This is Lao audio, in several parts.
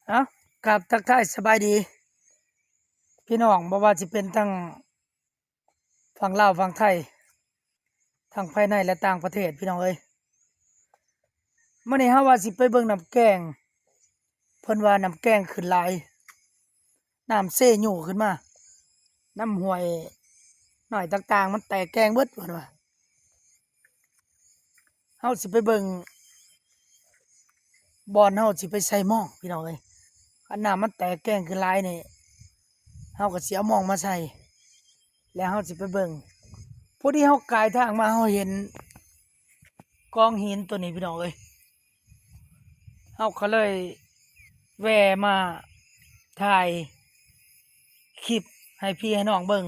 ເອົ້າ ກາບທັກທາຍສະບາຍດີພີ່ນ້ອງ ບໍ່ວ່າຊິເປັນທັງຝັ່ງລາວຝັ່ງໄທ ທັງພາຍໃນ ແລະ ຕ່າງປະເທດ ພີ່ນ້ອງເອີຍ. ມື້ນີ້ເຮົາວ່າຊິໄປເບິ່ງນ້ຳແກງ ເພິ່ນວ່ານ້ຳແກງຂຶ້ນຫຼາຍ ນ້ຳເຊຢູ່ຂຶ້ນມາ ນ້ຳຫ້ວຍນ້ອຍຕ່າງໆ ມັນແຕກແກງເບິດ ເພິ່ນວ່າ. ເຮົາຊິໄປເບິ່ງບ່ອນເຮົາຊິໄປໃສ່ມອງ ພີ່ນ້ອງເອີຍ. ຄັນນ້ຳມັນແຕກແກງຂຶ້ນຫຼາຍນີ້ ເຮົາກໍຊິເອົາມອງມາໃສ່ ແລ້ວເຮົາຊິໄປເບິ່ງ. ພໍດີເຮົາກາຍທາງມາ ເຮົາເຫັນກອງຫີນໂຕນີ້ ພີ່ນ້ອງເອີຍ. ເຮົາກໍເລີຍແວ່ມາຖ່າຍຄລິບໃຫ້ພີ່ໃຫ້ນ້ອງເບິ່ງ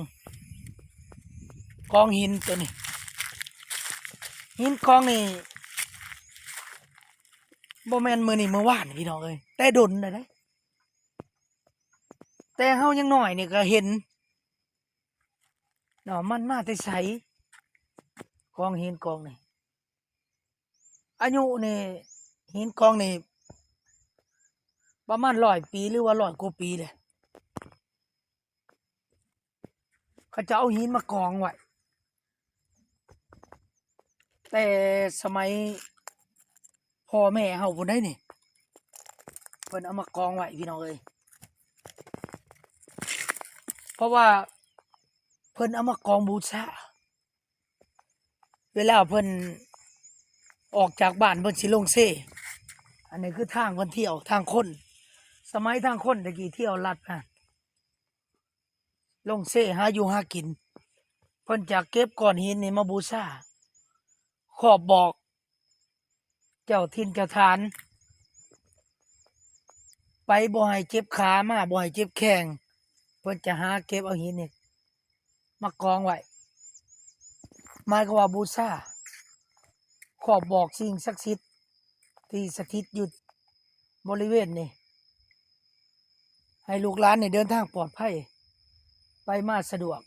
ກອງຫີນໂຕນີ້. ຫີນກອງນີ້ບໍ່ແມ່ນມື້ນີ້ມື້ວານ ພີ່ນ້ອງເອີຍ ແຕ່ດົນແລ້ວເດ້ ແຕ່ເຮົາຍັງນ້ອຍນີ້ກໍເຫັນເນາະ ມັນມາແຕ່ໃສ ກອງຫີນກອງນີ້. ອາຍຸນີ້ ຫີນກອງນີ້ປະມານຮ້ອຍປີ ຫຼືວ່າຮ້ອຍກວ່າປີແຫຼະ. ເຂົາເຈົ້າເອົາຫີນມາກອງໄວ້ ແຕ່ສະໄໝພໍ່ແມ່ເຮົາພຸ້ນໃດ໋ນີ້ ເພິ່ນເອົາມາກອງໄວ້ ພີ່ນ້ອງເອີຍ. ເພາະວ່າເພິ່ນເອົາມາກອງບູຊາ ເວລາເພິ່ນອອກຈາກບ້ານ ເພິ່ນຊິລົງເຊ. ອັນນີ້ຄືທາງເພິ່ນທ່ຽວ ທາງຄົນ ສະໄໝທາງຄົນແຕ່ກີ້ທ່ຽວລັດນະ ລົງເຊຫາຢູ່ຫາກິນ. ເພິ່ນຈະເກັບກ້ອນຫີນນີ້ມາບູຊາ ຂອບບອກ ເຈົ້າຖິ່ນເຈົ້າຖານ ໄປບໍ່ໃຫ້ເຈັບຂາ ມາບໍ່ໃຫ້ເຈັບແຂ້ງ ເພິ່ນຈະຫາເກັບເອົາຫີນນີ້ມາກອງໄວ້ ໝາຍຄວາມວ່າບູຊາ ຂອບບອກສິ່ງສັກສິດທີ່ສະຖິດຢູ່ບໍລິເວນນີ້ ໃຫ້ລູກຫຼານນີ້ເດີນທາງປອດໄພ ໄປມາສະດວກ.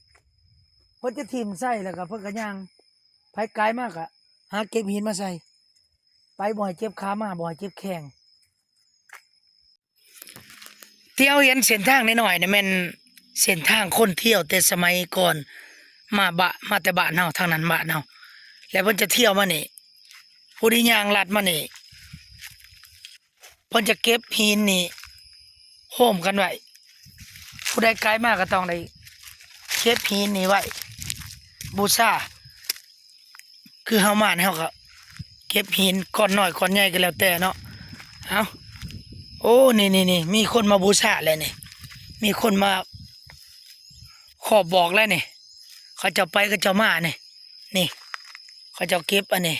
ເພິ່ນຈະຖິ້ມໃສ່ ແລ້ວກໍເພິ່ນກໍຍ່າງ ໃຜກາຍມາກໍຫາເກັບຫີນມາໃສ່ ໄປບໍ່ໃຫ້ເຈັບຂາ ມາບໍ່ໃຫ້ເຈັບແຂ້ງ. ທີ່ເຮົາເຫັນເສັ້ນທາງນ້ອຍໆນີ້ ແມ່ນເສັ້ນທາງຄົນທ່ຽວແຕ່ສະໄໝກ່ອນ ມາບະ ມາແຕ່ບ້ານເຮົາ ທາງນັ້ນບ້ານເຮົາ ແລ້ວເພິ່ນຈະທ່ຽວມານີ້ ຜູ້ທີ່ຍ່າງລັດມານີ້ ເພິ່ນຈະເກັບຫີນນີ້ໂຮມກັນໄວ້ ຜູ້ໃດກາຍມາກໍຕ້ອງໄດ້ເກັບຫີນນີ້ໄວ້ບູຊາ. ຄືເຮົາມານີ້ ເຮົາກໍເກັບຫີນກ້ອນນ້ອຍກ້ອນໃຫຍ່ກໍແລ້ວແຕ່ເນາະ. ເອົ້າ ໂອ້ ນີ້ໆໆ ມີຄົນມາບູຊາແລ້ວນີ້ ມີຄົນມາຂອບບອກແລ້ວນີ້ ເຂົາເຈົ້າໄປ ເຂົາເຈົ້າມານີ້ ນີ້ ເຂົາເຈົ້າເກັບອັນນີ້.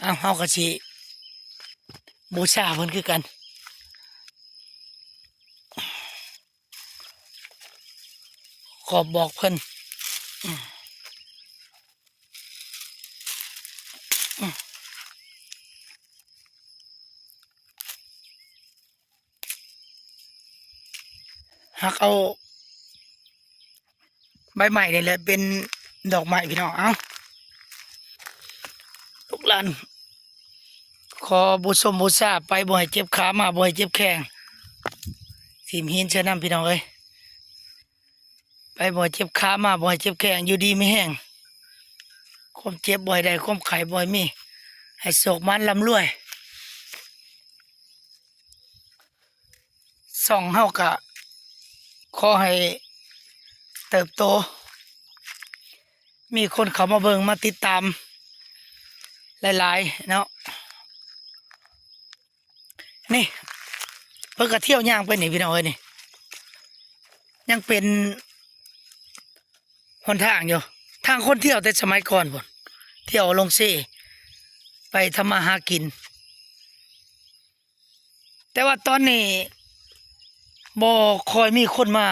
ເອົາ ເຮົາກໍຊິບູຊາເພິ່ນຄືກັນ ຂອບບອກເພິ່ນ. ຫາກເອົາໃບໄມ້ນີ້ແຫຼະເປັນດອກໄມ້ ພີ່ນ້ອງ. ເອົ້າ ລູກຫຼານຂໍບູຊົມບູຊາ ໄປບໍ່ໃຫ້ເຈັບຂາ ມາບໍ່ໃຫ້ເຈັບແຂ້ງ ຖິ້ມຫີນໃສ່ນຳ ພີ່ນ້ອງເອີຍ. ໄປບໍ່ໃຫ້ເຈັບຂາ ມາບໍ່ໃຫ້ເຈັບແຂ້ງ ຢູ່ດີມີແຮງ ຄວາມເຈັບບໍ່ໃຫ້ໄດ້ ຄວາມໄຂ້ບໍ່ໃຫ້ມີ ໃຫ້ໂຊກໝານລ່ຳລວຍ. ຊ່ອງເຮົາກະຂໍໃຫ້ເຕີບໂຕ ມີຄົນເຂົ້າມາເບິ່ງມາຕິດຕາມຫຼາຍໆເນາະ. ນີ້ ເພິ່ນກະທ່ຽວຍ່າງໄປນີ້ ພີ່ນ້ອງເອີຍ ນີ້ ຍັງເປັນຫົນທາງຢູ່ ທາງຄົນທ່ຽວແຕ່ສະໄໝກ່ອນພຸ້ນ ທ່ຽວລົງເຊໄປທຳມາຫາກິນ. ແຕ່ວ່າຕອນນີ້ບໍ່ຄ່ອຍມີຄົນມາ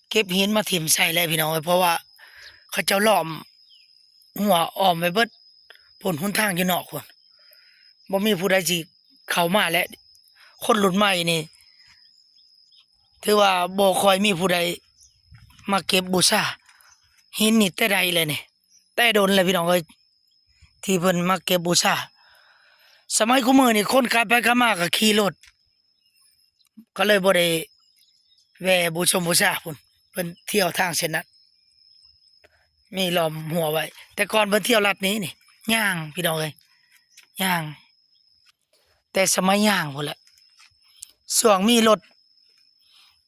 ເກັບຫີນມາຖິ້ມໃສ່ແລ້ວ ພີ່ນ້ອງເອີຍ ເພາະວ່າເຂົາເຈົ້າລ້ອມ ຮົ້ວອ້ອມໄວ້ເບິດ ພຸ້ນຫົນທາງຢູ່ນອກພຸ້ນ ບໍ່ມີຜູ້ໃດຊິເຂົ້າມາແລ້ວ. ຄົນລຸ້ນໃໝ່ນີ້ ຖືວ່າບໍ່ຄ່ອຍມີຜູ້ໃດມາເກັບບູຊາຫີນນີ້ແຕ່ໃດແລ້ວນີ້ ແຕ່ດົນແລ້ວ ພີ່ນ້ອງເອີຍ ທີ່ເພິ່ນມາເກັບບູຊາ. ສະໄໝຄຸມື້ນີ້ຄົນຂາຍໄປຂາຍມາກໍຂີ່ລົດ ກໍເລີຍບໍ່ໄດ້ແວ່ບູຊົມບູຊາພຸ້ນ. ເພິ່ນທ່ຽວທາງເສັ້ນນັ້ນ ມີລ້ອມຮົ້ວໄວ້. ແຕ່ກ່ອນເພິ່ນທ່ຽວລັດນີ້ນີ້ ຍ່າງ ພີ່ນ້ອງເອີຍ, ຍ່າງ ແຕ່ສະໄໝຍ່າງພຸ້ນແຫຼະ. ຊ່ວງມີລົດ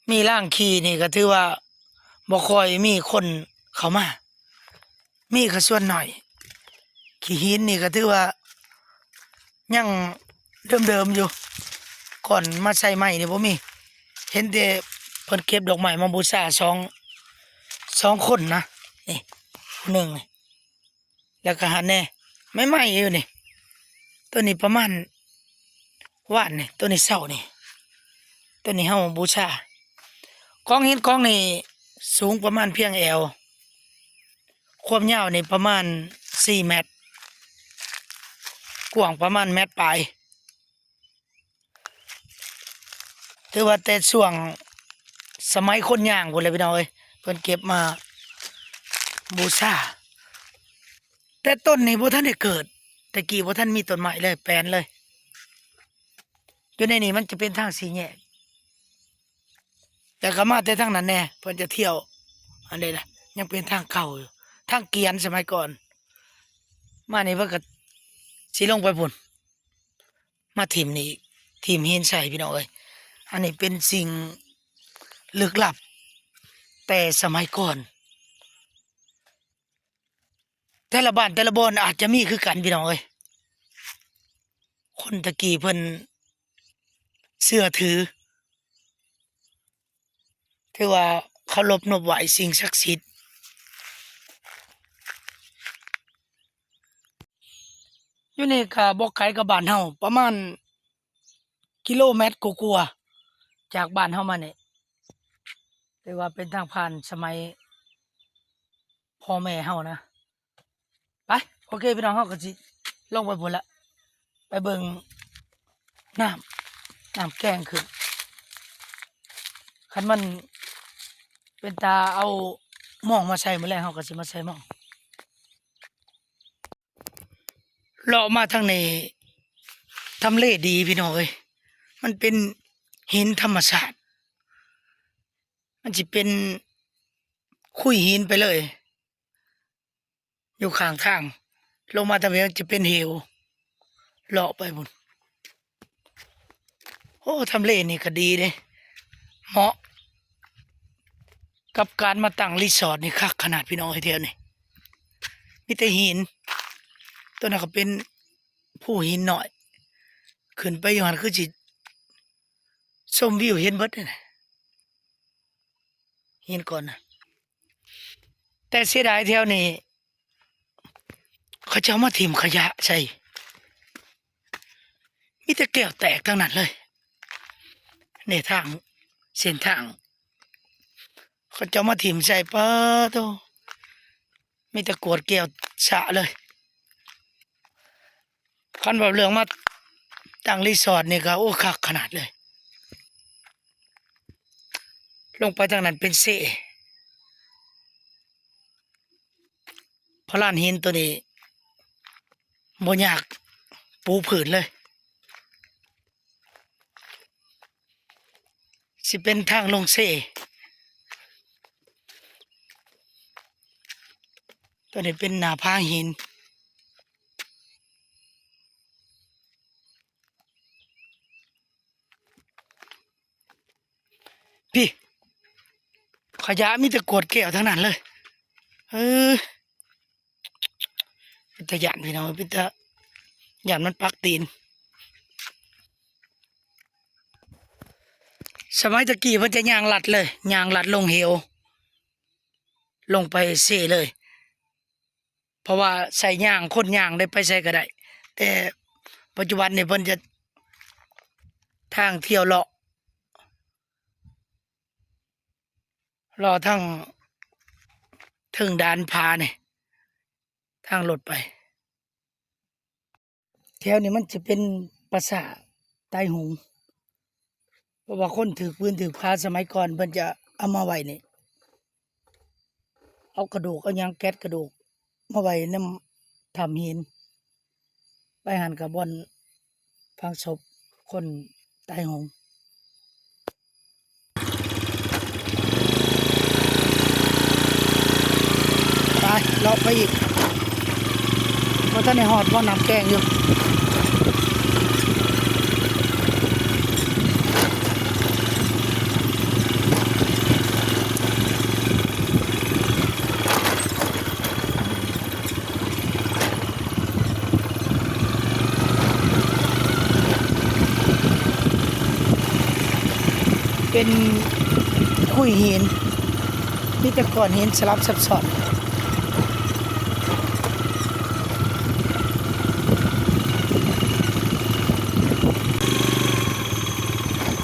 ມີລາງຂີ່ນີ້ກໍຖືວ່າບໍ່ຄ່ອຍມີຄົນເຂົ້າມາ, ມີກໍສ່ວນໜ້ອຍ. ຂີ້ຫີນນີ້ກໍຖືວ່າຍັງເດີມໆຢູ່, ກ່ອນມາໃສ່ໄມ້ນີ້ບໍ່ມີ. ເຫັນແຕ່ເພິ່ນເກັບດອກໄມ້ມາບູຊາສອງ ສອງຄົນນະ, ນີ້ຜູ້ໜຶ່ງນີ້ ແລ້ວກໍຫັ້ນແດ່ ໃໝ່ໆຢູ່ນີ້. ໂຕນີ້ປະມານວານນີ້, ໂຕນີ້ເຊົ້ານີ້, ໂຕນີ້ເຮົາບູຊາ. ກອງຫີນກອງນີ້ສູງປະມານພຽງແອວ, ຄວາມຍາວນີ້ປະມານສີ່ແມັດ, ກວ້າງປະມານແມັດປາຍ. ຖືວ່າແຕ່ຊ່ວງສະໄໝຄົນຍ່າງພຸ້ນແຫຼະ ພີ່ນ້ອງເອີຍ, ເພິ່ນເກັບມາບູຊາ. ແຕ່ຕົ້ນນີ້ບໍ່ທັນໄດ້ເກີດ, ແຕ່ກີ້ບໍ່ທັນມີຕົ້ນໄມ້ເລີຍ, ແປນເລີຍ. ຢູ່ໃນນີ້ມັນຈະເປັນທາງສີ່ແຍກ, ແຕ່ກໍມາແຕ່ທາງນັ້ນແດ່, ເພິ່ນຈະທ່ຽວ ອັນໃດລະ ຍັງເປັນທາງເກົ່າຢູ່, ທາງກຽນສະໄໝກ່ອນ. ມານີ້ເພິ່ນກໍຊິລົງໄປພຸ້ນ. ມາຖິ້ມນີ້ອີກ, ຖິ້ມຫີນໃສ່ ພີ່ນ້ອງເອີຍ. ອັນນີ້ເປັນສິ່ງລຶກລັບແຕ່ສະໄໝກ່ອນ, ແຕ່ລະບ້ານແຕ່ລະບ່ອນອາດຈະມີຄືກັນ ພີ່ນ້ອງເອີຍ. ຄົນຕະກີ້ເພິ່ນເຊື່ອຖື ຖືວ່າເຄົາລົບນົບໄຫວ້ສິ່ງສັກສິດ. ຢູ່ນີ້ກໍບໍ່ໄກກັບບ້ານເຮົາ, ປະມານກິໂລແມັດກວ່າໆ ຈາກບ້ານເຮົາມານີ້, ຖືວ່າເປັນທາງຜ່ານສະໄໝພໍ່ແມ່ເຮົານະ. ໄປ ໂອເຄ ພີ່ນ້ອງ, ເຮົາກໍຊິລົງໄປພຸ້ນລະ, ໄປເບິ່ງນ້ຳ, ນ້ຳແກງຂຶ້ນ. ຄັນມັນເປັນຕາເອົາມອງມາໃສ່, ມື້ແລງເຮົາກໍຊິມາໃສ່ມອງ. ເລາະມາທາງນີ້ ທຳເລດີ ພີ່ນ້ອງເອີຍ, ມັນເປັນຫີນທຳມະຊາດ, ມັນຊິເປັນຄຸຍຫີນໄປເລີຍ. ຢູ່ຂ້າງທາງ ລົງມາທາງນີ້ຈະເປັນເຫວ ເລາະໄປພຸ້ນ. ໂອ້ ທຳເລນີ້ກໍດີເດ້, ເໝາະກັບການມາຕັ້ງຣີສອດນີ້ຄັກຂະໜາດ ພີ່ນ້ອງເອີຍ. ແຖວນີ້ມີແຕ່ຫີນ, ໂຕນັ້ນກໍເປັນພູຫີນນ້ອຍ, ຂຶ້ນໄປຢູ່ຫັ້ນຄືຊິຊົມວິວເຫັນເບິດເດ້ ຫີນກ້ອນນະ. ແຕ່ເສຍດາຍແຖວນີ້ເຂົາເຈົ້າມາຖິ້ມຂະຫຍະໃສ່ ມີແຕ່ແກ້ວແຕກທັງນັ້ນເລີຍ. ນີ້ທາງ ເສັ້ນທາງເຂົາເຈົ້າມາຖິ້ມໃສ່ ປາໂທ້ ມີແຕ່ກວດແກ້ວສະເລີຍ. ຄັນເວົ້າເລື່ອງມາຕັ້ງຣີສອດນີ້ກໍ ໂອ້ ຄັກຂະໜາດເລີຍ. ລົງໄປທາງນັ້ນເປັນເຊ ພະລານຫີນໂຕນີ້ບໍ່ຍາກປູພື້ນເລີຍ. ຊິເປັນທາງລົງເຊ. ໂຕນີ້ເປັນໜ້າຜາຫີນ. ພີ້ ຂະຫຍະມີແຕ່ກວດແກ້ວທັງນັ້ນເລີຍ. ເອີ ເປັນຕາຢ້ານ ພີ່ນ້ອງ, ເປັນຕາຢ້ານມັນປັກຕີນ. ສະໄໝຕະກີ້ເພິ່ນຈະຍ່າງລັດເລີຍ, ຍ່າງລັດລົງເຫວ ລົງໄປເຊເລີຍ, ເພາະວ່າໃຊ້ຍ່າງ, ຄົນຍ່າງໄດ້ ໄປໃສກໍໄດ້. ແຕ່ປັດຈຸບັນນີ້ເພິ່ນຈະທາງທ່ຽວເລາະ ເລາະທາງເທິງດານຜານີ້ ທາງລົດໄປ. ແຖວນີ້ມັນຈະເປັນປ່າຊ້າຕາຍໂຫງ, ເພາະວ່າຄົນຖືກປືນຖືກພາສະໄໝກ່ອນເພິ່ນຈະເອົາມາໄວ້ນີ້, ເອົາກະດູກເອົາຫຍັງ ແກະກະດູກມາໄວ້ນຳຖ້ຳຫີນ. ໄປຫັ້ນກໍບ່ອນຝັງສົບຄົນຕາຍໂຫງ. ອອກໄປອີກ ບໍ່ທັນໄດ້ຮອດບ່ອນນ້ຳແກ້ງຢູ່. ເປັນຂຸຍຫີນ ມີແຕ່ກ້ອນຫີນສະຫຼັບຊັບຊ້ອນ.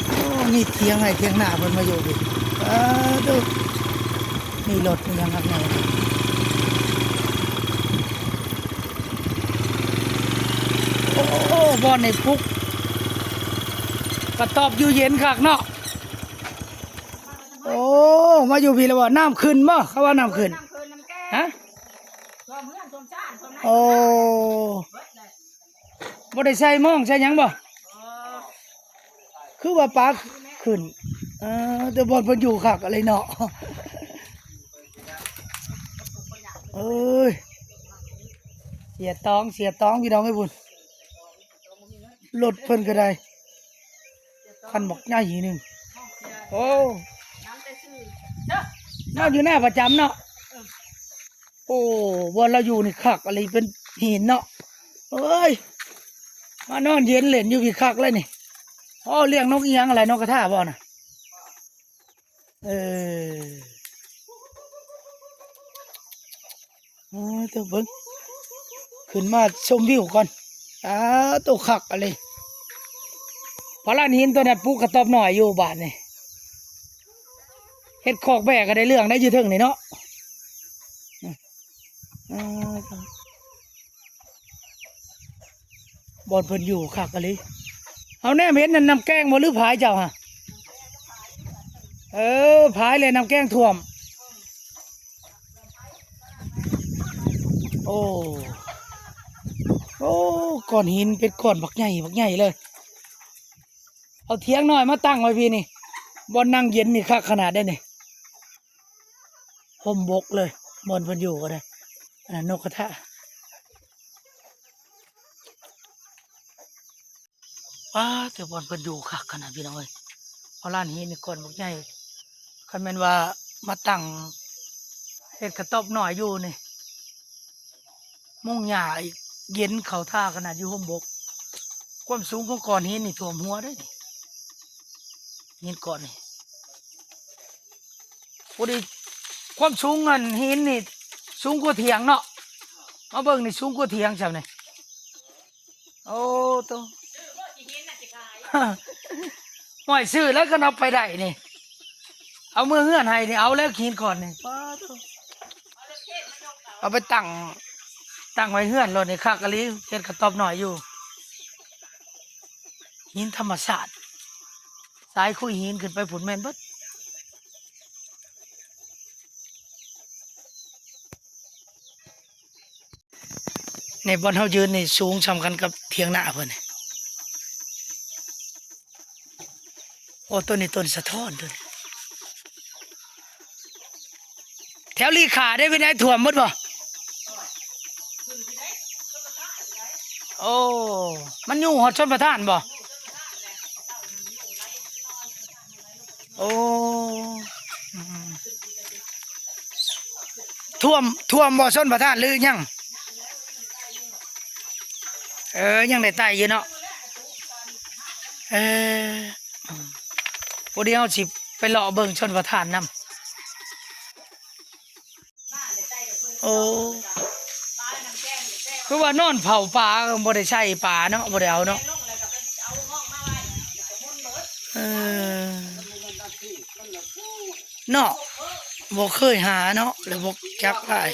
ໂອ້ ມີຖຽງໄຮ່ຖຽງນາເພິ່ນມາຢູ່ພີ້. ເອີ ດູ ມີລົດມີຫຍັງຄັກແນ່. ໂອ້ ບ່ອນນີ້ປຸກກະຕອບຢູ່ເຢັນຄັກເນາະ. ໂອ້ ມາຢູ່ພີ້ແລ້ວບໍ່? ນ້ຳຂຶ້ນບໍ່? ເຂົາວ່ານ້ຳຂຶ້ນ. ຮະ? ໂອ້ ບໍ່ໄດ້ໃສ່ມອງໃສ່ຫຍັງບໍ່? ຄືວ່າປາຂຶ້ນ. ເອີ ແຕ່ບ່ອນເພິ່ນຢູ່ຄັກອີ່ຫຼີເນາະ. ເອີຍ ເສຍຕອງ ເສຍຕອງ ພີ່ນ້ອງເອີຍ ພຸ້ນ ລົດເພິ່ນກໍໄດ້ ຄັນບັກໃຫຍ່ໜຶ່ງ. ໂອ້ ນອນຢູ່ໜ້າປະຈຳເນາະ. ໂອ້ ບ່ອນລາວຢູ່ນີ້ຄັກອີ່ຫຼີ ເປັນຫີນເນາະ. ເອີຍ ມານອນເຢັນເຫຼັ້ນຢູ່ພີ້ຄັກເລີຍນີ້. ໂອ້ ລ້ຽງນົກອີ່ຫຍັງລະ ນົກກະທາບໍ່ນະ? ເອີ ໂອ້ ເຈົ້າເບິ່ງ ຂຶ້ນມາຊົມວິວກ່ອນ. ອ້າ ໂຕຄັກອີ່ຫຼີ ພາລານຫີນໂຕນັ້ນ ປູກກະຕອບນ້ອຍຢູ່ບາດນີ້. ເຮັດຄອກແບ້ກໍໄດ້ເລື່ອງໄດ້ຢູ່ເທິງນີ້ເນາະ. ອ້າ ບ່ອນເພິ່ນຢູ່ຄັກອີ່ຫຼີ. ເຮົາແນມເຫັນນັ້ນນ້ຳແກ້ງບໍ່ ຫຼື ຝາຍເຈົ້າຫະ? ເອີ ຝາຍແລ້ວນ້ຳແກ້ງຖ້ວມ. ໂອ້ ໂອ້ ກ້ອນຫີນເປັນກ້ອນບັກໃຫຍ່ ບັກໃຫຍ່ເລີຍ. ເອົາຖຽງນ້ອຍມາຕັ້ງໄວ້ພີ້ນີ້ ບ່ອນນັ່ງເຢັນນີ້ຄັກຂະໜາດເດ້ນີ້. ຮົ່ມບົກເລີຍ ບ່ອນເພິ່ນຢູ່ກໍໄດ້. ອັນນັ້ນນົກກະທາ. ປ້າ ແຕ່ບ່ອນເພິ່ນຢູ່ຄັກຂະໜາດ ພີ່ນ້ອງເອີຍ. ເພາະລານຫີນນີ້ກ້ອນບັກໃຫຍ່ ຄັນແມ່ນວ່າມາຕັ້ງເຮັດກະຕອບນ້ອຍຢູ່ນີ້ ມຸງຫຍ້າອີກ ເຢັນເຂົ້າທ່າຂະໜາດ ຢູ່ຮົ່ມບົກ. ຄວາມສູງຂອງກ້ອນຫີນນີ້ຖ້ວມຫົວເດ້ນີ້ ຫີນກ້ອນນີ້. ພໍດີຄວາມສູງອັນຫີນນີ້ສູງກວ່າຖຽງເນາະ. ມາເບິ່ງນີ້ສູງກວ່າຖຽງຊ້ຳນີ້. ໂອ້ໂຕ ຫ້ອຍ ຊື້ແລ້ວຄັນເອົາໄປໄດ້ນີ້ ເອົາເມືອເຮືອນໃຫ້ນີ້ ເອົາແລ້ວຫີນກ້ອນນີ້. ປ້າໂຕ ເອົາໄປຕັ້ງ ຕັ້ງໄວ້ເຮືອນໂລດນີ້ ຄັກອີ່ຫຼີ ເຮັດກະຕອບນ້ອຍຢູ່. ຫີນທຳມະຊາດ ສາຍຂຸຍຫີນຂຶ້ນໄປພຸ້ນແມ່ນເບິດ. ໃນບ່ອນເຮົາຢືນນີ້ສູງສ່ຳກັນກັບຖຽງນາເພິ່ນ. ໂອ້ ຕົ້ນນີ້ຕົ້ນສະທ້ອນ ຕົ້ນ ແຖວລີຂາເດ້ ເປັນໄດ໋ ຖ້ວມໝົດບໍ່? ໂອ້ ມັນຢູ່ຮອດຊົນປະທານບໍ່? ໂອ້ ອືມ ຖ້ວມ ຖ້ວມບໍ່ຊົນປະທານ ຫຼືຍັງ? ເອີ ຍັງໄດ້ໄຕ່ຢູ່ເນາະ. ເອີ ອືມ ພໍດີເຮົາຊິໄປເລາະເບິ່ງຊົນປະທານນຳ. ໂອ້ ຄືວ່ານອນເຝົ້າປາ ບໍ່ໄດ້ໃສ່ປາເນາະ ບໍ່ໄດ້ເອົາເນາະ. ເອີ ເນາະ ບໍ່ເຄີຍຫາເນາະ ແລ້ວບໍ່ຈັກຫຼາຍ.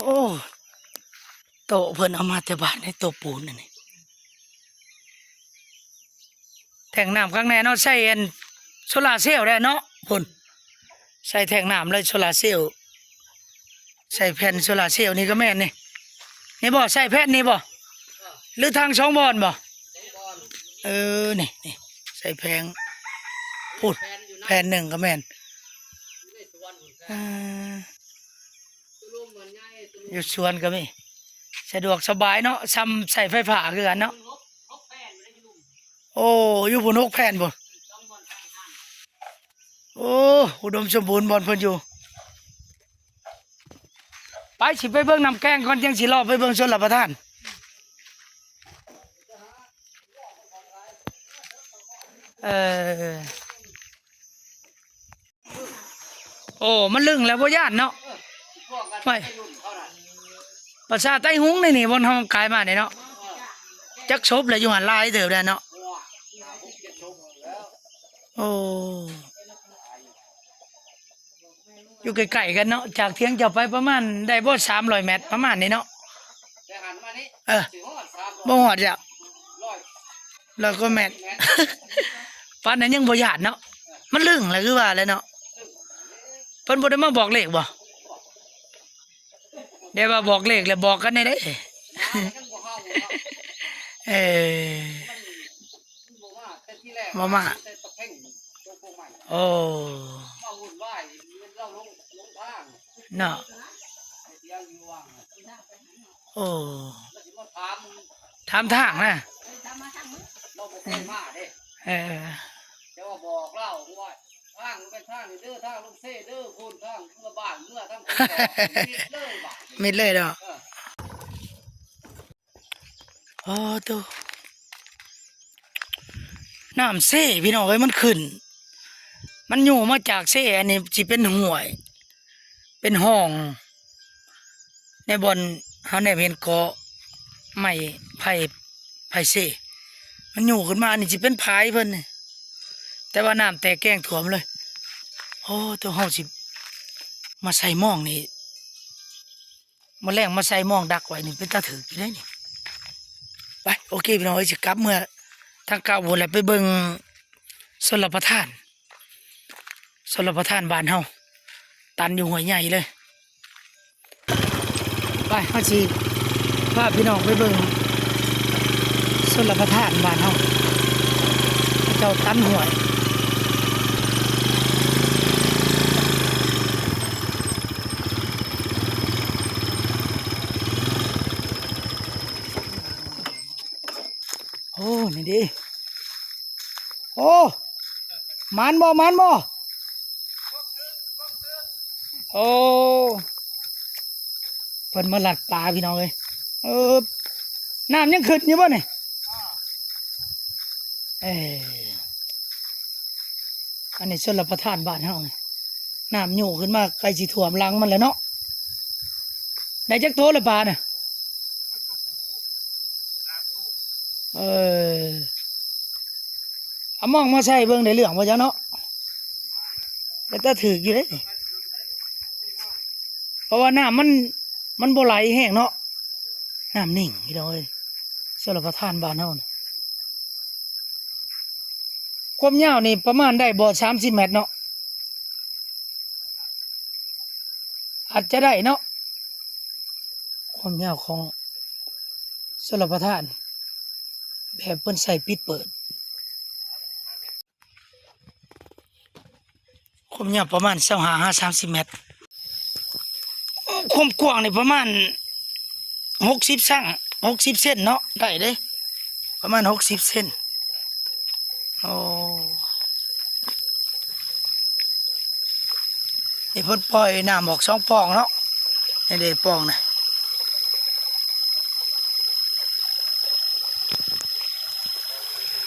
ໂອ້ ໂຕະເພິ່ນເອົາມາແຕ່ບ້ານໃນໂຕະປູນອັນນີ້. ແທ້ງນ້ຳຄັກແນ່ເນາະ ໃສ່ອັນໂຊລາເຊວໄດ້ເນາະ ພຸ້ນ ໃສ່ແທ້ງນ້ຳເລີຍ ໂຊລາເຊວ ໃສ່ແຜ່ນໂຊລາເຊວ. ນີ້ກໍແມ່ນນີ້ ນີ້ບໍ່ ໃສ່ແຜ່ນນີ້ບໍ່ ຫຼືທັງສອງບ່ອນບໍ່? ເອີ ນີ້ ນີ້ ໃສ່ແຜງ ພຸ້ນ ແຜ່ນໜຶ່ງກໍແມ່ນ. ເອີ ຢູ່ສວນກໍມີ ສະດວກສະບາຍເນາະ ຊ່ຳໃຊ້ໄຟຟ້າຄືກັນເນາະ. ໂອ້ ຢູ່ພຸ້ນຫົກແຜ່ນພຸ້ນ. ໂອ້ ອຸດົມສົມບູນບ່ອນເພິ່ນຢູ່. ໄປ ຊິໄປເບິ່ງນ້ຳແກ້ງກ່ອນ ຈັ່ງຊິເລາະໄປເບິ່ງຊົນລະປະທານ. ເອີ ໂອ້ ມັນລຶ້ງແລ້ວບໍ່ຢ້ານເນາະ. ໄປ ປາສາດໄຕ້ຫຸງໃນນີ້ ບ່ອນເຮົາກາຍມານີ້ເນາະ. ຈັກສົບແລ້ວ ຢູ່ຫັ້ນຫຼາຍເຕີບແລ້ວເນາະ. ໂອ້ ຢູ່ໃກ້ໆກັນເນາະ ຈາກຖຽງເຈົ້າໄປປະມານໄດ້ບໍ່ ສາມຮ້ອຍແມັດ ປະມານນີ້ເນາະ. ເອີ ບໍ່ຮອດຈ້ະ ຮ້ອຍກວ່າແມັດ ປານນັ້ນຍັງບໍ່ຢ້ານເນາະ. ມັນລຶ້ງແຫຼະ ຄືວ່າແຫຼະເນາະ ເພິ່ນບໍ່ໄດ້ມາບອກເລກບໍ່? ແຕ່ວ່າບອກເລກແລ້ວບອກກັນແດ່ເດ້. ເອີ ບໍ່ມາ ໂອ້ ເນາະ ໂອ້ ຖາມທາງນະ ເອີ ແຕ່ວ່າບອກລາວວ່າ ທາງເປັນທາງນີ້ເດີ ທາງລົງເຊເດີ ພຸ້ນທາງເມືອບ້ານເມືອທາງພຸ້ນ ມິດເລີຍບາດນີ້ ມິດເລີຍເນາະ. ເອີ ໂອ້ໂຕ ນ້ຳເຊພີ່ນ້ອງເອີຍ ມັນຂຶ້ນ ມັນຢູ່ມາຈາກເຊ ອັນນີ້ຊິເປັນຫ້ວຍ ເປັນຮ່ອງ ໃນບ່ອນເຮົາແນມເຫັນເກາະໄມ້ໄຜ່ ໄຜ່ເຊ ມັນຢູ່ຂຶ້ນມາ ອັນນີ້ຊິເປັນຝາຍເພິ່ນນີ້ ແຕ່ວ່ານ້ຳແຕກແກງຖ້ວມເລີຍ. ໂອ້ ໂຕ ເຮົາຊິມາໃສ່ມອງນີ້ ມື້ແລງມາໃສ່ມອງດັກໄວ້ນີ້ ເປັນຕາຖືກຢູ່ເດ້ນີ້. ໄປ ໂອເຄພີ່ນ້ອງເອີຍ ຊິກັບເມືອທາງເກົ່າພຸ້ນແຫຼະ ໄປເບິ່ງຊົນລະປະທານ ຊົນລະປະທານບ້ານເຮົາ ຕັນຢູ່ຫ້ວຍໃຫຍ່ເລີຍ. ໄປ ເຮົາຊິພາພີ່ນ້ອງໄປເບິ່ງຊົນລະປະທານບ້ານເຮົາ ເຂົາເຈົ້າຕັນຫ້ວຍ. ໂອ້ ນີ້ເດ້ ໂອ້ ໝານບໍ່ ໝານບໍ່? ໂອ້ ເພິ່ນມາລັດປາພີ່ນ້ອງເອີຍ. ເອີ ນ້ຳຍັງຂຶ້ນຢູ່ບໍ່ນີ້? ເອີ ອັນນີ້ຊົນລະປະທານບ້ານເຮົານີ້ ນ້ຳໂຍຂຶ້ນມາໃກ້ຊິຖ້ວມຫຼັງມັນແລ້ວເນາະ. ໄດ້ຈັກໂຕລະປານະ? ເອີ ເອົາມອງມາໃສ່ເບິ່ງໄດ້ເລື່ອງບໍ່ຈັກເນາະ. ເປັນຕາຖືກຢູ່ເດ້ ເພາະວ່ານ້ຳມັນ ມັນບໍ່ໄຫຼແຮງເນາະ ນ້ຳນິ່ງພີ່ນ້ອງເອີຍ. ຊົນລະປະທານບ້ານເຮົານີ້ ຄວາມຍາວນີ້ປະມານໄດ້ບໍ່ ສາມສິບແມັດເນາະ? ອາດຈະໄດ້ເນາະ ຄວາມຍາວຂອງຊົນລະປະທານ ແບບເພິ່ນໃສ່ປິດເປີດ ຄວາມຍາວປະມານຊາວຫ້າຫາສາມສິບແມັດ. ຄວາມກວ້າງນີ້ປະມານຫົກສິບຊັງ ຫົກສິບເຊັນເນາະ ໄດ້ເດ້ ປະມານຫົກສິບເຊັນ. ໂອ້ ນີ້ເພິ່ນປ່ອຍນ້ຳອອກສອງປ່ອງເນາະ ນີ້ເດ້ປ່ອງນະ.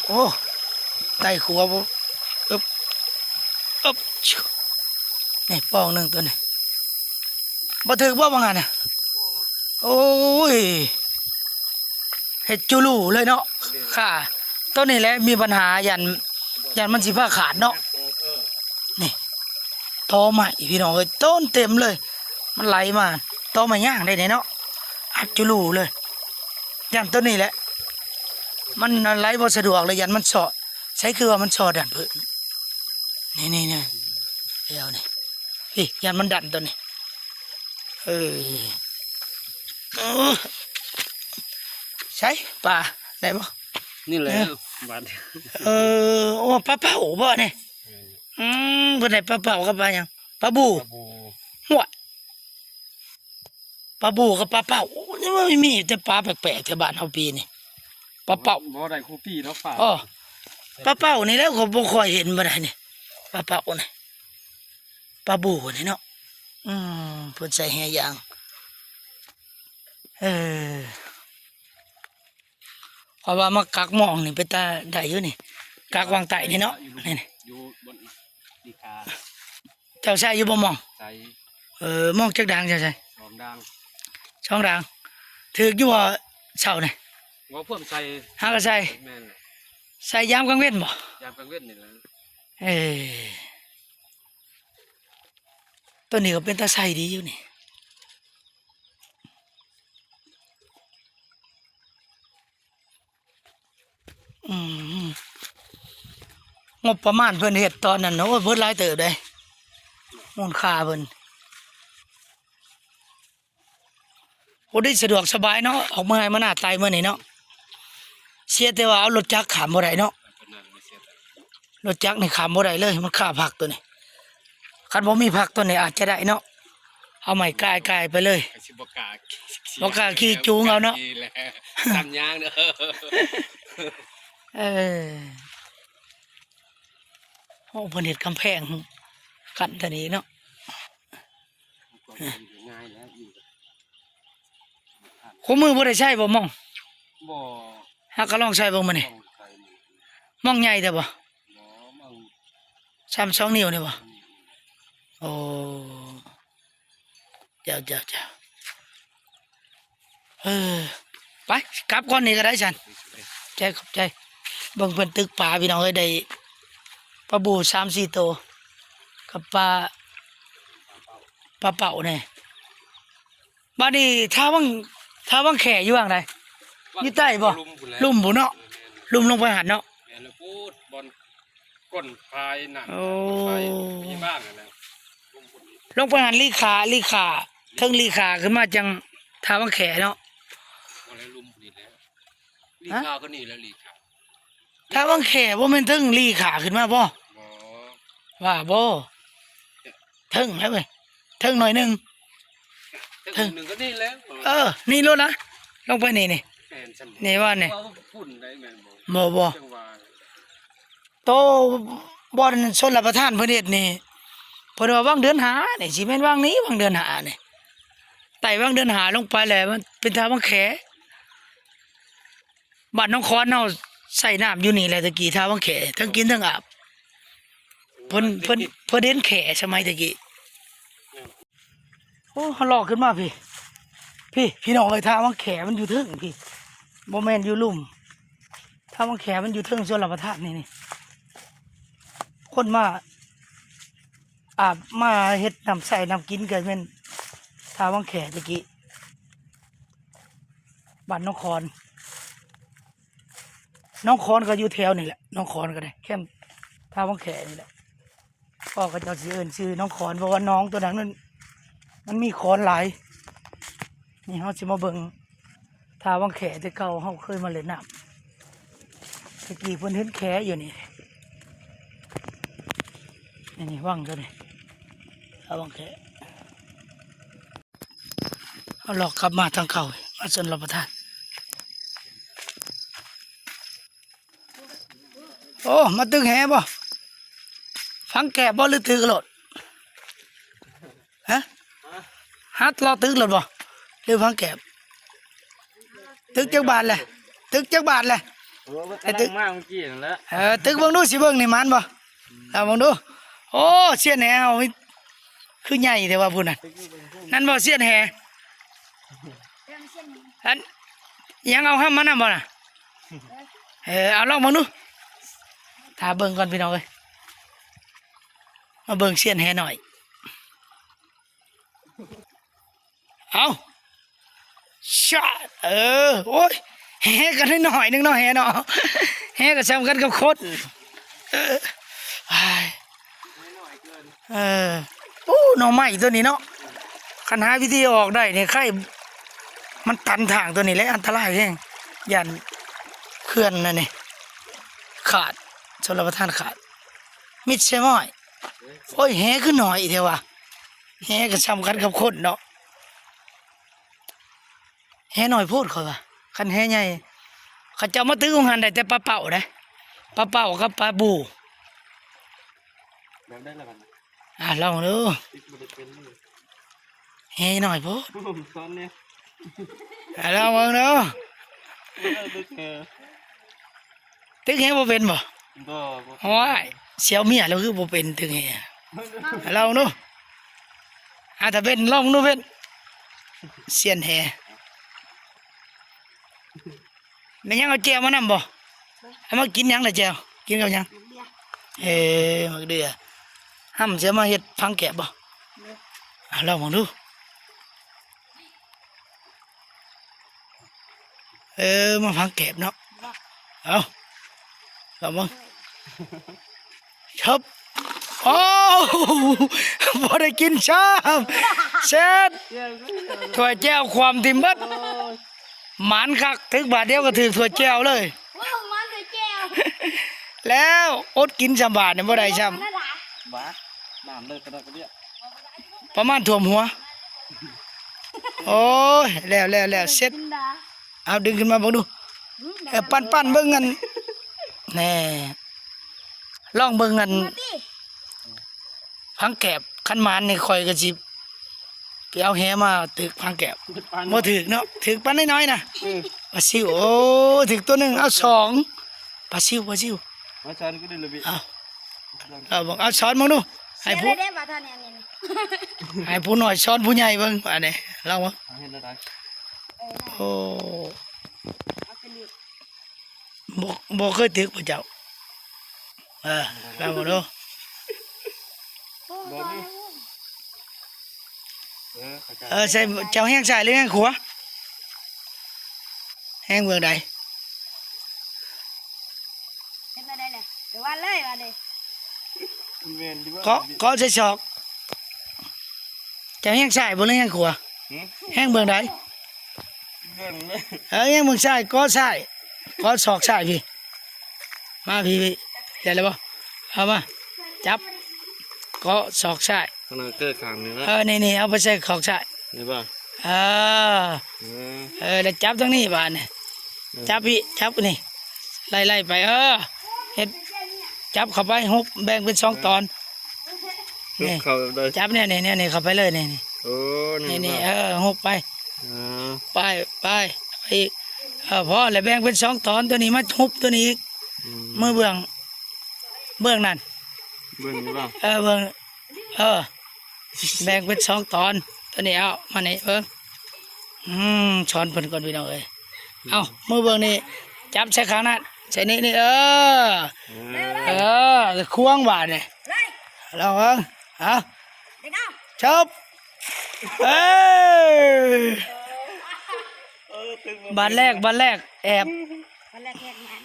ໂອ້ ໄຕ່ຂົວບໍ່ ອຶບ ອຶບ ນີ້ປ່ອງໜຶ່ງຕົວນີ້ ບໍ່ຖືກບໍ່ວ່າຊັ້ນນະ. ໂອ້ຍ ເຮັດຈຸລູເລີຍເນາະ. ຄ່າ ຕົວນີ້ແຫຼະມີບັນຫາ ຢ້ານ ຢ້ານມັນຊິພາຂາດເນາະ. ນີ້ ຕໍໄມ້ພີ່ນ້ອງເອີຍ ຕົ້ນເຕັມເລີຍ ມັນໄຫຼມາ ຕໍໄມ້ຍາງໄດ້ນີ້ເນາະ ອັດຈຸລູເລີຍ. ຢ້ານຕົວນີ້ແຫຼະ ມັນໄຫຼບໍ່ສະດວກເລີຍ ຢ້ານມັນຊອດ. ໃສຄືວ່າມັນຊອດດັນເພິ່ນ ນີ້ໆໆ ແລ້ວນີ້ ພີ່ ຢ້ານມັນດັນຕົວນີ້. ເອີ ເອີ ໃສປາ ໄດ້ບໍ່? ນີ້ແຫຼະ ເອີ ບາດ ເອີ ໂອ້ ປາເປົ້າບໍ່ນີ້? ອືມ ເພິ່ນໄດ້ປາເປົ້າກັບປາຫຍັງ? ປາບູ່ ປາບູ່. ຫ້ວຍ ປາບູກັບປາເປົ້າ ໂອ້ ນີ້ມັນມີແຕ່ປາແປກໆແຖວບ້ານເຮົາປີນີ້ ປາເປົ້າ ບໍ່ໄດ້ຄູ່ປີດອກປາ ອໍ ປາເປົ້ານີ້ແຫຼະ ຂ້ອຍບໍ່ຄ່ອຍເຫັນປານໃດນີ້ ປາເປົ້ານີ້ ປາບູນີ້ເນາະ ອືມ ເພິ່ນໃສ່ແຫຢາງ ເອີ ຂ້ອຍວ່າມາກັກມອງນີ້ເປັນຕາໄດ້ຢູ່ນີ້ ກັກວາງໃຕ້ນີ້ເນາະ ຢູ່ ນີ້ ຢູ່ບ່ອນນີ້ ດີກາ ເຈົ້າໃສ່ຢູ່ບໍ່ມອງ? ໃສ່ ເອີ ມອງຈັກດ່າງເຈົ້າໃສ່? ສອງດ່າງ ສອງດ່າງ ຖືກຢູ່ບໍ່ເຊົ້ານີ້? ບໍ່ພວມໃສ່ ຫາກໍໃສ່ ແມ່ນແຫຼະ ໃສ່ຍາມກາງເວັນບໍ່? ຍາມກາງເວັນນີ້ແຫຼະ ເອີ ຕົວນີ້ກໍເປັນຕາໃສ່ດີຢູ່ນີ້. ອືມ ງົບປະມານເພິ່ນເຮັດຕອນນັ້ນ ໂອ້ຍ ເບິດຫຼາຍເຕີບເດ້ ມູນຄ່າເພິ່ນ ໂອ້ ໄດ້ສະດວກສະບາຍເນາະ ອອກມາໄຮ່ມານາໄຕ່ມື້ນີ້ເນາະ ເສຍແຕ່ວ່າເອົາລົດຈັກຂ້າມບໍ່ໄດ້ເນາະ. ລົດຈັກນີ້ຂ້າມບໍ່ໄດ້ເລີຍ ມັນຄາພັກຕົວນີ້ ຄັນບໍ່ມີພັກຕົວນີ້ອາດຈະໄດ້ເນາະ ເອົາໄມ້ກ່າຍໆໄປເລີຍ ກໍຊິບໍ່ກ້າ ບໍ່ກ້າຂີ່ຈູງເອົາເນາະ ຕາມຍາງເດີ ເອີ ໂອ້ ເພິ່ນເຮັດກຳແພງກັ້ນຕົວນີ້ເນາະ. ຄູ່ມື້ບໍ່ໄດ້ໃຊ້ບໍ່ມອງ? ບໍ່ ຫາກະລອງໃຊ້ເບິ່ງມື້ນີ້ ລອງໃຊ້ມື້ ມອງໃຫຍ່ແທ້ບໍ່? ບໍ່ ມອງ ສ່ຳສອງນິ້ວນີ້ບໍ່? ໂອ້ ເຈົ້າ ເຈົ້າ ເຈົ້າ ເອີ ໄປ ກັບກ່ອນນີ້ກໍໄດ້ຊັ້ນ ຂອບໃຈ ຂອບໃຈ ເບິ່ງເພິ່ນຕຶກປາພີ່ນ້ອງເອີຍ ໄດ້ປາບູສາມສີ່ໂຕ ກັບປາ ປາເປົ້າແດ່. ບາດນີ້ທ່າວັງ ທ່າວັງແຂຢູ່ຫວ່າງໃດ? ຢູ່ໃຕ້ບໍ່? ລຸ່ມພຸ້ນແຫຼະ ລຸ່ມພຸ້ນເນາະ ເອີ ແມ່ນ ລຸ່ມລົງໄປຫັ້ນເນາະ ແມ່ນແລ້ວ ພຸ້ນບ່ອນກົ້ນຝາຍນ້ຳ ໂອ້ ຝາຍມີບ້າງຫັ້ນແຫຼະ ລຸ່ມພຸ້ນ ລົງໄປຫັ້ນລີຂາ ລີຂາ ເທິງລີຂາຂຶ້ນມາຈັ່ງທ່າວັງແຂເນາະ ບໍ່ແລ້ວ ລຸ່ມພຸ້ນນີ້ແຫຼະ ລີຂາກໍນີ້ແຫຼະ ລີຂາ ທ່າວັງແຂບໍ່ແມ່ນເທິງລີຂາຂຶ້ນມາບໍ່? ບໍ່ ວ່າບໍ່ ເທິງແລ້ວເວີຍ ເທິງໜ້ອຍໜຶ່ງ ເທິງໜຶ່ງກໍນີ້ແຫຼະ ເອີ ນີ້ໂລດນະ ລົງໄປນີ້ ນີ້ ແມ່ນຊັ້ນ ນີ້ວ່ານີ້ ວ່າຝຸ່ນໄດ້ແມ່ນບໍ່? ບໍ່ ບໍ່ ຈັ່ງວ່າ ໂຕບ່ອນຊົນລະປະທານເພິ່ນເຮັດນີ້ ເພິ່ນວ່າວັງເດືອນຫ້ານີ້ ຊິແມ່ນວັງນີ້ ວັງເດືອນຫ້ານີ້ ໃຕ້ວັງເດືອນຫ້າລົງໄປແລ້ວ ມັນເປັນທ່າວັງແຂ ບ້ານໜອງຂອນເຮົາໃຊ້ນ້ຳຢູ່ນີ້ແຫຼະ ແຕ່ກີ້ທ່າວັງແຂ ທັງກິນທັງອາບ ເພິ່ນ ເພິ່ນ ເພິ່ນເຫັນແຂສະໄໝແຕ່ກີ້. ໂອ້ ເຮົາເລາະຂຶ້ນມາພີ້ ພີ້ ພີ່ນ້ອງເອີຍ ທ່າວັງແຂມັນຢູ່ເທິງພີ້ ບໍ່ແມ່ນຢູ່ລຸ່ມ ທ່າວັງແຂມັນຢູ່ເທິງຊົນລະປະທານນີ້ ນີ້ ຄົນມາອາບ ມາເຮັດນ້ຳໃຊ້ນ້ຳກິນກໍແມ່ນທ່າວັງແຂແຕ່ກີ້ ບ້ານໜອງຂອນ ໜອງຂອນກໍຢູ່ແຖວນີ້ແຫຼະ ໜອງຂອນກໍໄດ້ ແຄມທ່າວັງແຂນີ້ແຫຼະ ພໍ່ເຂົາເຈົ້າຊິເອີ້ນຊື່ໜອງຂອນ ເພາະວ່າໜອງຕົວນັ້ນມັນ ມັນມີຂອນຫຼາຍ. ນີ້ເຮົາຊິມາເບິ່ງທ່າວັງແຂ ແຕ່ເກົ່າເຮົາເຄີຍມາຫຼິ້ນນ້ຳ ແຕ່ກີ້ເພິ່ນເຫັນແຂຢູ່ນີ້ ນີ້ ນີ້ວັງຕົວນີ້ ທ່າວັງແຂ. ເຮົາລອກກັບມາທາງເກົ່າ ມາຊົນລະປະທານ. ໂອ້ ມາຕຶກແຫບໍ່? ຝັງແກບບໍ່ ຫຼືຕຶກໂລດ? ຮະ? ຮັດເລາະຕຶກໂລດບໍ່ ຫຼືຝັງແກບ? ຕຶກຈັກບາດແຫຼະ? ຕຶກຈັກບາດແຫຼະ? ໂອ້ ໄປຕຶກ ກຳລັງມາເມື່ອກີ້ນັ້ນແຫຼະ. ເອີ ຕຶກເບິ່ງດູ ຊິເບິ່ງນີ້ໝານບໍ່? ເອົາເບິ່ງດູ. ໂອ້ ຊຽນແຫເຮົາ ຄືໃຫຍ່ແທ້ວ່າພຸ້ນນະ. ນັ້ນບໍ່ຊຽນແຫ? ອັນຫຍັງ ເອົາຫ້ຳມານຳບໍ່ນະ? ເອີ ເອົາລອງເບິ່ງດູ. ຖ້າເບິ່ງກ່ອນພີ່ນ້ອງເອີຍ. ມາເບິ່ງຊຽນແຫໜ້ອຍ. ເອົາ ຊາດ ເອີ ໂອ້ຍ ແຫກໍນ້ອຍໆໜຶ່ງເນາະ ແຫເນາະ ແຫກໍສ່ຳກັນກັບຄົນ ເອີ ເອີ ໂອ້ ໜໍ່ໄມ້ຕົວນີ້ເນາະ ຄັນຫາວິທີອອກໄດ້ນີ້ ໃຄ ມັນຕັນທາງຕົວນີ້ແຫຼະ ອັນຕະລາຍແຮງ ຢ້ານເຂື່ອນນັ້ນນີ້ຂາດ ຊົນລະປະທານຂາດ ມິດໃສ່ມ້ອຍ. ໂອ້ຍ ແຫຄືໜ້ອຍແທ້ວະ. ແຫກໍສ່ຳກັນກັບຄົນເນາະ. ແຫນ້ອຍໂພດຂ້ອຍວ່າ. ຄັນແຫໃຫຍ່ ເຂົາເຈົ້າມາຕຶກຢູ່ຫັ້ນໄດ້ແຕ່ປາເປົ້າເດ້ ປາເປົ້າກັບປາບູ. ແບບໃດລະບັດນີ້? ອ່າ ລອງເດີ. ຕິດບໍ່ໄດ້ເປັນເລີຍ ແຫນ້ອຍໂພດ. ສອນແດ່. ອ່າ ລອງເບິ່ງເດີ. ເອີ ຕຶກແຫ ຕຶກແຫບໍ່ເປັນບໍ່? ບໍ່ ບໍ່ເປັນ. ໂອ້ຍ ສຽວເມຍແລ້ວຄືບໍ່ເປັນຕຶກແຫ. ລອງດູ. ອ່າ ຖ້າເປັນ ລອງດູເປັນ ຊຽນແຫ. ແມ່ນຫຍັງ ເອົາແຈ່ວມານຳບໍ່? ເອົາມາກິນຫຍັງລະແຈ່ວ? ກິນກັບຫຍັງ? ໝາກເດື່ອ. ເອີ ໝາກເດື່ອ. ຫ້ຳຊິເອົາມາເຮັດຜັງແກບບໍ່? ໂດຍ. ອ່າ ລອງເບິ່ງດູ. ເອີ ມາຜັງແກບເນາະ. ເອົາ ລອງເບິ່ງ. ເຊີບ. ໂອ້ ບໍ່ໄດ້ກິນຊ້ຳ. ເຊັດ ຖ້ວຍແຈ່ວຄວ່ຳຖິ້ມເບິດ. ໂອ້ຍ ໝານຄັກ ຖືກບາດດຽວກໍຖືກຖ້ວຍແຈ່ວເລີຍ. ວ້າວ ໝານຖ້ວຍແຈ່ວ ແລ້ວອົດກິນຊ້ຳບາດນີ້ ບໍ່ໄດ້ຊ້ຳ. ບາດ ນ້ຳເລີກກະດອກກະເດຍ ປະມານຖ້ວມຫົວ. ໂອ້ຍ ແລ້ວ ແລ້ວ ແລ້ວ ເຊັດ. ເອົາ ດຶງຂຶ້ນມາເບິ່ງດູ. ເອີ ປັ້ນໆເບິ່ງອັນ ແນ່ ລອງເບິ່ງອັນ ມາຕິ ຜັງແກບ. ຄັນໝານນີ້ຂ້ອຍກໍຊິໄປເອົາແຫມາຕຶກຜັງແກບ. ບໍ່ຖືກເນາະ ຖືກປານນ້ອຍໆນະ. ເອີ ປາຊິວ. ໂອ້ ຖືກຕົວໜຶ່ງ ເອົາສອງ. ປາຊິວ ປາຊິວ. ມາສອນກໍໄດ້ລະບິ. ເອົາ ເອົາເບິ່ງ ເອົາສອນເບິ່ງດູ. ໃຫ້ຜູ້ ເຮັດໄດ້ບໍ່ທ່ານນີ້? ອັນນີ້ ໃຫ້ຜູ້ນ້ອຍສອນຜູ້ໃຫຍ່ເບິ່ງ ອັນນີ້ ລອງເບິ່ງ. ເຮັດແນວໃດ? ເອີ ໂອ້ ເອົາໄປເລີຍ. ບໍ່ ບໍ່ເຄີຍຕຶກບໍ່ເຈົ້າ? ເອີ ລອງເບິ່ງດູ. ເອີ ເຈົ້າແຮງຊ້າຍຫຼືແຮງຂວາ? ແຮງເບື້ອງໃດ? ເຮັດແນວໃດແຫຼະ? ໄປວ່າເລີຍວ່າເດ້. ແມ່ນຢູ່ບໍ່? ເກາະ ເກາະໃສ່ສອກ. ເຈົ້າແຮງຊ້າຍບໍ່ ຫຼືແຮງຂວາ? ຫື? ແຮງເບື້ອງໃດ? ເບື້ອງໃດ? ເອີ ແຮງເບື້ອງຊ້າຍ ເກາະຊ້າຍ ເກາະສອກຊ້າຍພີ້. ມາພີ້ ພີ້ ໄດ້ແລ້ວບໍ່? ເອົາມາ ຈັບ ເກາະສອກຊ້າຍ. ຂ້າງໜ້າເກີດຂ້າງນີ້ລະ. ເອີ ນີ້ໆ ເອົາໄປໃສ່ສອກຊ້າຍ ນີ້ບໍ່? ເອີ ເອີ ເອີ ແລ້ວຈັບທາງນີ້ບາດນີ້. ເອີ ຈັບພີ້ ຈັບນີ້ ໄລ່ໆໄປ. ເອີ ເຮັດ ຈັບເຂົ້າໄປ ຮຸບ ແບ່ງເປັນສອງຕອນ. ເອີ ນີ້ ເຂົ້າໄປ ຈັບແນວນີ້ ແນວນີ້ເຂົ້າໄປເລີຍ ນີ້ໆ. ໂອ້ ນີ້ ນີ້ ນີ້ ນີ້ ເອີ ຮຸບໄປ. ເອີ ໄປ ໄປ ໄປອີກ. ເອີ ພໍແລ້ວ ແບ່ງເປັນສອງຕອນ ຕົວນີ້ມາຮຸບຕົວນີ້ອີກ. ອືມ ມືເບື້ອງ ເບື້ອງນັ້ນ ເບື້ອງນີ້ບໍ່? ເອີ ເບື້ອງ ເອີ ແບ່ງເປັນສອງຕອນ. ຕົວນີ້ເອົາມານີ້ເບິ່ງ. ອືມ ສອນເພິ່ນກ່ອນພີ່ນ້ອງເອີຍ. ເອົາ ມືເບື້ອງນີ້ ຈັບໃສ່ຂ້າງນັ້ນ ໃສ່ນີ້ ນີ້ ເອີ ເອີ ເອີ ຄວາງບາດນີ້ ລອງເບິ່ງ. ເອົາ ເຊີບ. ເອີ ບາດແລກ ບາດແລກ ແອບ ບາດແລກແຮກມັນ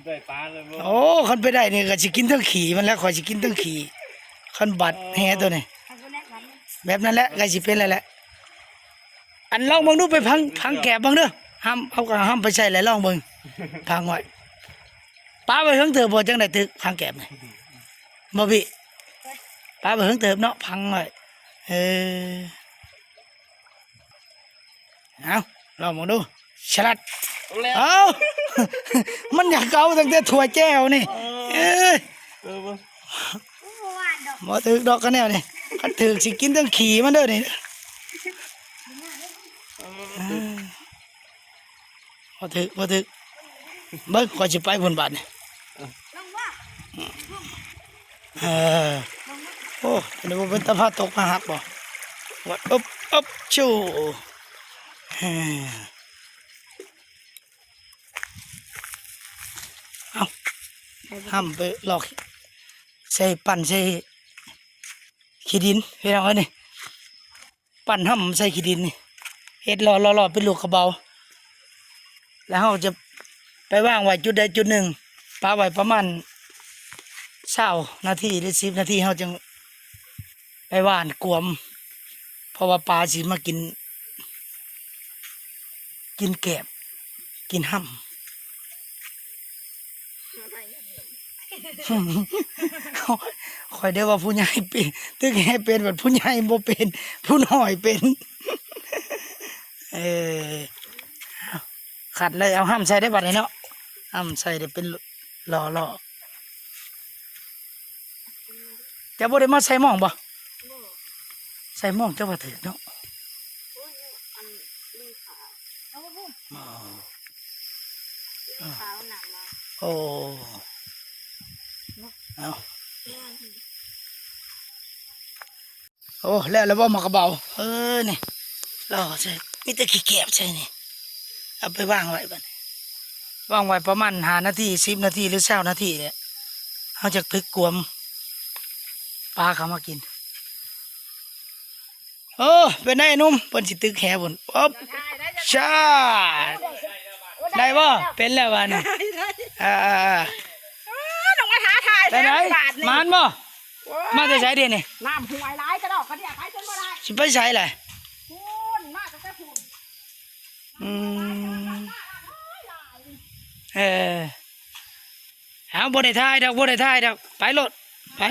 ໄດ້ປາເລີຍບໍ່? ໂອ້ ຄັນໄປໄດ້ນີ້ກໍຊິກິນທັງຂີ້ມັນແຫຼະ ຂ້ອຍຊິກິນທັງຂີ້ ຄັນບາດແຫຕົວນີ້. ແບບນັ້ນແຫຼະ ໃກ້ຊິເປັນແລ້ວແຫຼະ. ອັນ ລອງເບິ່ງດູ ໄປພັງ ພັງແກບເບິ່ງເດີ. ຫ້າມ ເອົາ ຫ້າມໄປໃສ່ແຫຼະ ລອງເບິ່ງ ພັງໄວ້. ປາໄວ້ເຖິງເທີບໍ່ ຈັ່ງໄດ້ຕຶກພັງແກບນີ້ ບໍ່ບີ? ປາໄວ້ເຖິງເຕີບເນາະ ພັງໄວ້. ເອີ ເອົາ ລອງເບິ່ງດູ. ສະຫຼັດ. ເອົາ ມັນຢາກເອົາຕັ້ງແຕ່ຖ້ວຍແຈ່ວນີ້. ເອີ ເອີ ບໍ່ຖືກດອກ ຄັນແນວນີ້ ຄັນຖືກຊິກິນທັງຂີ້ມັນເດີນີ້. ບໍ່ຖືກ ບໍ່ຖືກ. ເບິ່ງ ຂ້ອຍຊິໄປພຸ້ນບາດນີ້. ເອີ ໂອ້ ອັນນີ້ບໍ່ເປັນຕາພາຕົກມາຮັບບໍ່? ວັດ ອຶບ ອຶບ ຊູ ເອີ ເອົາ ຫ້າມໄປຫຼອກໃສ່ ປັ່ນໃສ່ຂີ້ດິນ ພີ່ນ້ອງເອີຍ ນີ້. ປັ່ນຫ້ຳໃສ່ຂີ້ດິນນີ້ ເຮັດຫຼໍ່ໆ ເປັນລູກກະເບົາ ແລ້ວເຮົາຈະໄປວາງໄວ້ຈຸດໃດຈຸດໜຶ່ງ ປະໄວ້ປະມານຊາວນາທີ ຫຼື ສິບນາທີ ເຮົາຈຶ່ງໄປຫວ່ານກວມ ເພາະວ່າປາຊິມາກິນ ກິນແກບ ກິນຫ້ຳ. ຂ້ອຍໄດ້ວ່າຜູ້ໃຫຍ່ເປັນ ຕຶກແຮ່ເປັນ ບັດຜູ້ໃຫຍ່ບໍ່ເປັນ ຜູ້ນ້ອຍເປັນ. ເອີ ຂັດເລີຍ ເອົາຫ້ຳໃສ່ໄດ້ບັດນີ້ເນາະ ຫ້ຳໃສ່ໄດ້ເປັນຫຼໍ່ໆ. ເຈົ້າບໍ່ໄດ້ມາໃສ່ໝອງບໍ່? ບໍ່ ໃສ່ໝອງເຈົ້າວ່າຖືກເນາະ. ໂອ້ຍ ອັນ ລືຂາວ ອໍ ລືຂາວໜັກຫຼາຍ. ໂອ້ ເອົາ ໂອ້ ແລ້ວ ແລ້ວບໍ່ໝາກກະເບົາ? ເອີ ນີ້ ລໍໃສ່ ມີແຕ່ຂີ້ແກບໃສ່ນີ້ ເອົາໄປວາງໄວ້ບັດນີ້ ວາງໄວ້ປະມານຫ້ານາທີ ສິບນາທີ ຫຼື ຊາວນາທີແຫຼະ ເຮົາຈະຕຶກກວມປາເຂົ້າມາກິນ. ໂອ້ ເປັນໄດໜຸ່ມ ເພິ່ນຊິຕຶກແຫພຸ້ນ. ໂອ້ ຊາ ໄດ້ບໍ່? ເປັນແລ້ວບາດນີ້ ໄດ້ ໄດ້ ອ່າ ນ້ອງມາທ້າທາຍແທ້ບາດນີ້ ມານບໍ່? ໂອ້ຍ ມາແຕ່ໃສເດນີ້? ນ້ຳຫ້ວຍຫຼາຍກະດອກກະເດຍ ໄປຈົນບໍ່ໄດ້ ຊິໄປໃສລະ? ພຸ້ນ ມາຕັ້ງແຕ່ພຸ້ນ. ອືມ ເອີ ເອົາ ບໍ່ໄດ້ຖ່າຍດອກ ບໍ່ໄດ້ຖ່າຍດອກ ໄປໂລດ ໄປ.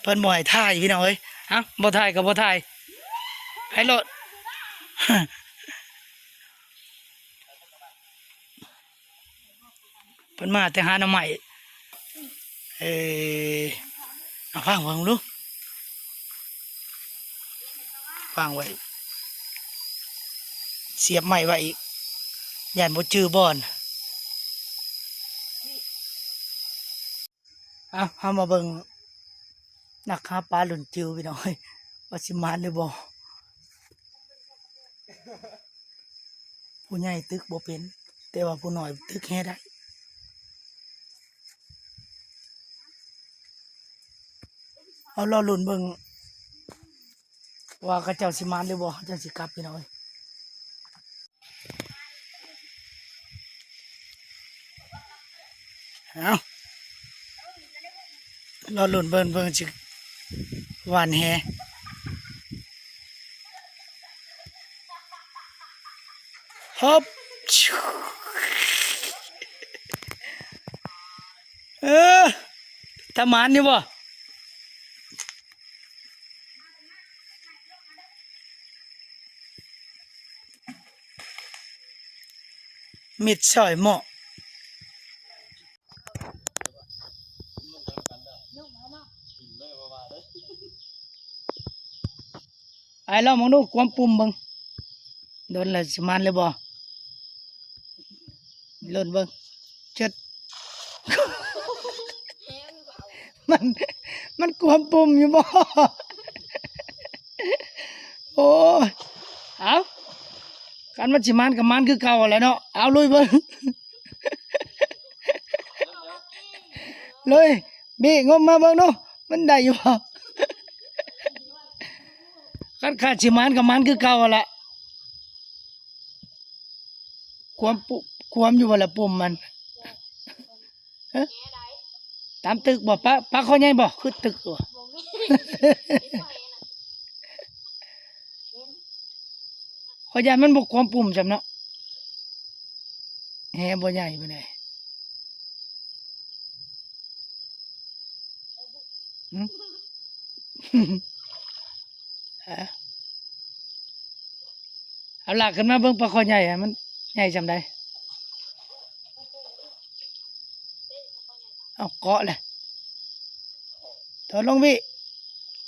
ເພິ່ນບໍ່ໃຫ້ຖ່າຍພີ່ນ້ອງເອີຍ ເອົາ ບໍ່ຖ່າຍກະບໍ່ຖ່າຍ ໄປໂລດ. ເພິ່ນມາແຕ່ຫາໜໍ່ໄມ້ ເອີ ເອົາ ວາງ ວາງເບິ່ງດູ ວາງໄວ້ ສຽບໄມ້ໄວ້ອີກ ຢ້ານບໍ່ຈື່ບ່ອນ. ເອົາ ເຮົາມາເບິ່ງນັກຫາປາລຸ້ນຈິ້ວພີ່ນ້ອງເອີຍ ວ່າຊິໝານຫຼືບໍ່. ຜູ້ໃຫຍ່ຕຶກບໍ່ເປັນ ແຕ່ວ່າຜູ້ນ້ອຍຕຶກແຮ່ໄດ້. ເຮົາລໍລຸ້ນເບິ່ງວ່າເຂົາເຈົ້າຊິມານຫຼືບໍ່ ເຂົາເຈົ້າຊິກັບພີ່ນ້ອງເອີຍ. ເອົາ ລໍລຸ້ນເບິ່ງ ເບິ່ງຊິຫວ່ານແຫ ຮຶບ ເອີ ຕາໝານຢູ່ບໍ່? ມິດຊ່ອຍເໝາະ ໄປລອງເບິ່ງດູ ກວມປຸ່ມເບິ່ງ ດົນແລ້ວຊິໝານຫຼືບໍ່? ລຸ້ນເບິ່ງ ເຈັດ ມັນ ມັນກວມປຸ່ມຢູ່ບໍ່? ໂອ້ຍ ເອົາ ຄັນມັນຊິມານກະມານຄືເກົ່າຫັ້ນແຫຼະເນາະ ເອົາ ລຸຍເບິ່ງ ລຸຍ ບີ້ ງົມມາເບິ່ງດູ ມັນໄດ້ຢູ່ບໍ່? ຄັນຂາດຊິມານກະມານຄືເກົ່າຫັ້ນລະ. ກວມປຸ ກວມຢູ່ບໍ່ລະປຸ່ມມັນ? ຮະ? ຕາມຕຶກບໍ່? ປາ ປາຄໍໃຫຍ່ບໍ່? ຄືຕຶກຢູ່ ຂ້ອຍຢ້ານມັນບໍ່ກວມປຸ່ມຊ້ຳເນາະ ແຫບໍ່ໃຫຍ່ປານໃດ. ຫຶ? ຮະ? ເອົາລາກຂຶ້ນມາເບິ່ງປາຄໍໃຫຍ່ ມັນໃຫຍ່ສ່ຳໃດ? ເອົາເກາະແຫຼະ ໂດດລົງພີ່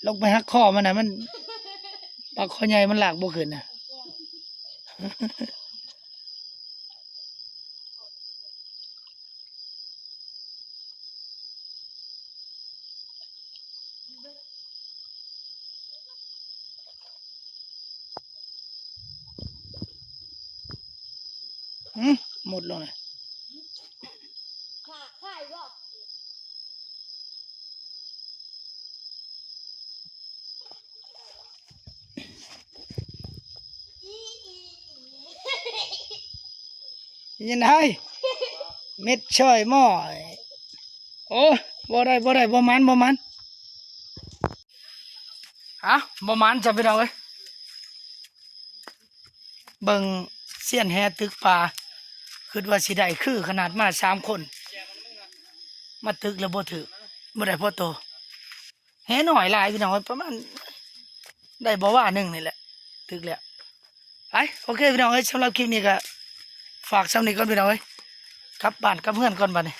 ລົງໄປຫັກຄໍມັນນະ ມັນ ປາຄໍໃຫຍ່ມັນລາກບໍ່ຂຶ້ນນະ. ຫຶ ໝົດແລ້ວນະ. ຍິນໄດ້ ເມັດຊ່ອຍໝໍ້. ໂອ້ ບໍ່ໄດ້ ບໍ່ໄດ້ ບໍ່ໝານ ບໍ່ໝານ. ຮະ ບໍ່ໝານຈ້ະ ພີ່ນ້ອງເອີຍ. ເບິ່ງຊຽນແຫຕຶກປາ ຄິດວ່າຊິໄດ້ຄືຂະໜາດມາສາມຄົນ. ມາຕຶກແລ້ວບໍ່ຖືກ ບໍ່ໄດ້ພໍໂຕ ແຫນ້ອຍຫຼາຍພີ່ນ້ອງເອີຍ ປະມານ ໄດ້ບໍ່ວ່າໜຶ່ງນີ້ແຫຼະ ຖືກແລ້ວ. ໄປ ໂອເຄພີ່ນ້ອງເອີຍ ສຳລັບຄລິບນີ້ກໍຝາກສ່ຳນີ້ກ່ອນພີ່ນ້ອງເອີຍ ກັບບ້ານກັບເຮືອນກ່ອນບັດນີ້.